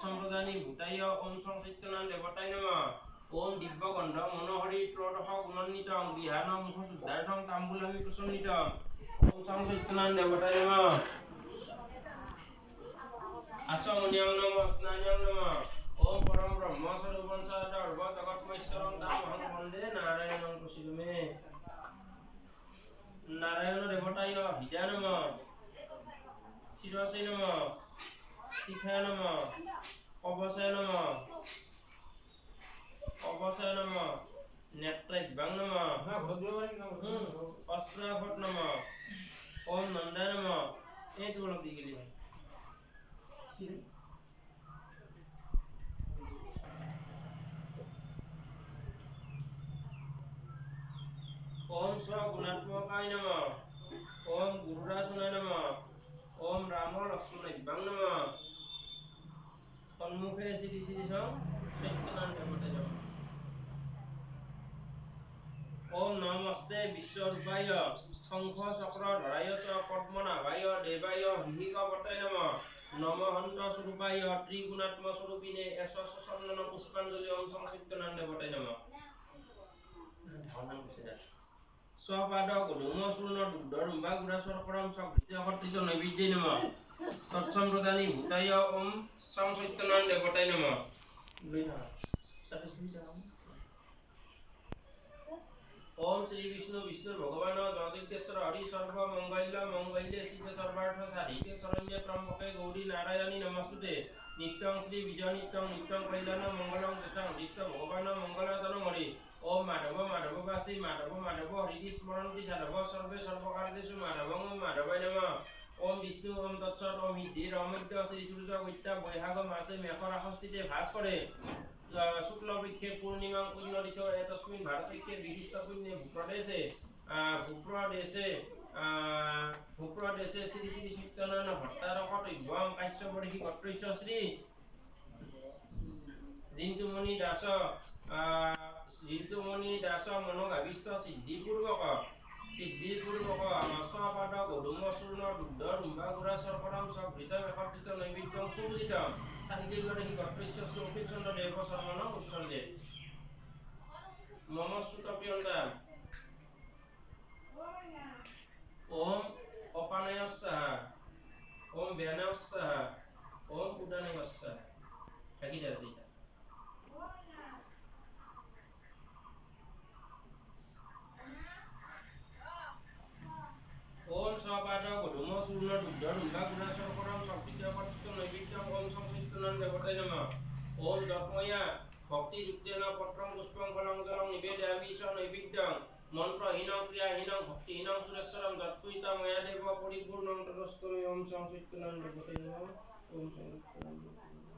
তৎসম্প্ৰদানী ভূতায় ওম সংসত্যনান দেৱতায় নমঃ। ওম দিব্যগন্ধ মনোহৰি ত্ৰদশ গুণান্বিতং গৃহাণ মুখ শুদ্ধাৰ্থং তাম্বুলামি প্ৰসন্নিতং ওম সংসত্যনান দেৱতায় নমঃ। আচমনীয়ং নমঃ স্নান্যং নমঃ। ওম পৰম ব্ৰহ্ম স্বৰূপং সৰ্ব জগৎমৈশ্বৰং তামহং বন্দে নাৰায়ণং প্ৰসিদমে। নাৰায়ণ দেৱতায় হৃদয় নমঃ, শিৰসে নমঃ, শিখায় নমঃ, কবচায় নমঃ, কবচায় নমঃ, নেত্ৰাভ্যাং নমঃ, অস্ত্ৰাভট নমঃ, ওম নন্দায় নমঃ। এইটো অলপ দি গেলি ওম স্বগুণাত্মকায় নমঃ, ওম গুৰুৰাসনায় নমঃ, ওম ৰাম লক্ষ্মণভ্যাং নমঃ। সন্মুখে শ্ৰী শ্ৰী সত্যনাৰায়ণ দেৱতায় নমঃ। ওম নমস্তে বিশ্বৰূপায় শংখ চক্ৰ ধৰায় চ পদ্মনাভায় দেৱায় হিহিকপতায় নমঃ। নমহন্ত স্বৰূপায় ত্ৰিগুণাত্ম স্বৰূপিণে এছ চন্দন পুষ্পাঞ্জলি ওম সত্যনাৰায়ণ দেৱতায় নমঃ। স্বপাদ গধূম চূৰ্ণ দুগ্ধ ৰুম্বা গুড়া শৰ্কৰম সঘৃত একত্ৰিত নৈবেদ্যই নমঃ। তৎসম্প্ৰদানী ভূতায় ওম সত্যনাৰায়ণ দেৱতায় নমঃ। ওম শ্ৰী বিষ্ণু বিষ্ণু ভগৱান জগদীশ্বৰ হৰি সৰ্ব মংগল্য মংগল্যে শিৱ সৰ্বাৰ্থ সাধিকে শৰণ্যে ত্ৰম্বকে গৌৰী নাৰায়ণী নমস্তুতে। নিত্যং শ্ৰী বিজয় নিত্যং নিত্যং কল্যাণ মংগলং তেষাং হৃষ্ট ভগৱান মংগলতন হৰি। ওম মাধৱ মাধৱ বাসী মাধৱ মাধৱ হৃদি স্মৰন্তি সাধৱ সৰ্বে সৰ্বকাৰ্যেষু মাধৱং ওম মাধৱায় নমঃ। ওম বিষ্ণু ওম তৎসৎ ওম সিদ্ধি ৰমদ্য শ্ৰী সূৰ্য গত্যা বৈশাখ মাসে মেষৰাশস্থিতে ভাস কৰে। শুক্লপক্ষে পূৰ্ণিমাং পুণ্যতিথ এতস্মিন ভাৰতৈক্যে বিশিষ্ট পুণ্যে ভূপ্ৰদেশে ভূপ্ৰদেশে ভূপ্ৰদেশে শ্ৰী শ্ৰী সত্যনাৰায়ণ ভট্টাৰকতভ্যং কাশ্যপঋষি গোত্ৰস্য শ্ৰী জিন্তুমণি দাস জিন্তুমণি দাস মনোভাৱিষ্ট সিদ্ধিপূৰ্বক সিদ্ধিপূৰ্বক স্বপাদ গধূম চূৰ্ণ দুগ্ধ ৰুম্বা গুড়া শৰ্কৰম সঘৃতম একত্ৰিত নৈবেদ্যং সুপূজিতম চাৰিদিনবাৰে গোত্ৰস্য শ্ৰী অখিল চন্দ্ৰ দেৱ শৰ্মণং উৎসৰ্গে। মম শ্ৰুতপ্ৰিয়ন্তা ওম অপানয় স্বাহা, ওম ব্যানয় স্বাহা, ওম উদানয় স্বাহা। থাকি দে দুইটা। ওম স্বপাদ গধূম চূৰ্ণ দুগ্ধ ৰুম্বা গুড়া শৰ্কৰম সঘৃত একত্ৰিত নৈবেদ্যং ওম সত্যনাৰায়ণ দেৱতায় নমঃ। ওম যৎময়া ভক্তিযুক্তেন পত্ৰং পুষ্পং ফলং জলং নিবেদয়ামি স নৈবেদ্যং মন্ত্ৰহীনং ক্ৰিয়াহীনং ভক্তিহীনং সুৰেশ্বৰং যৎপূজিতা ময়া দেৱ পৰিপূৰ্ণং তদস্তমে ওম সত্যনাৰায়ণ দেৱতায় নমঃ। ওম সত্যনাৰায়ণ।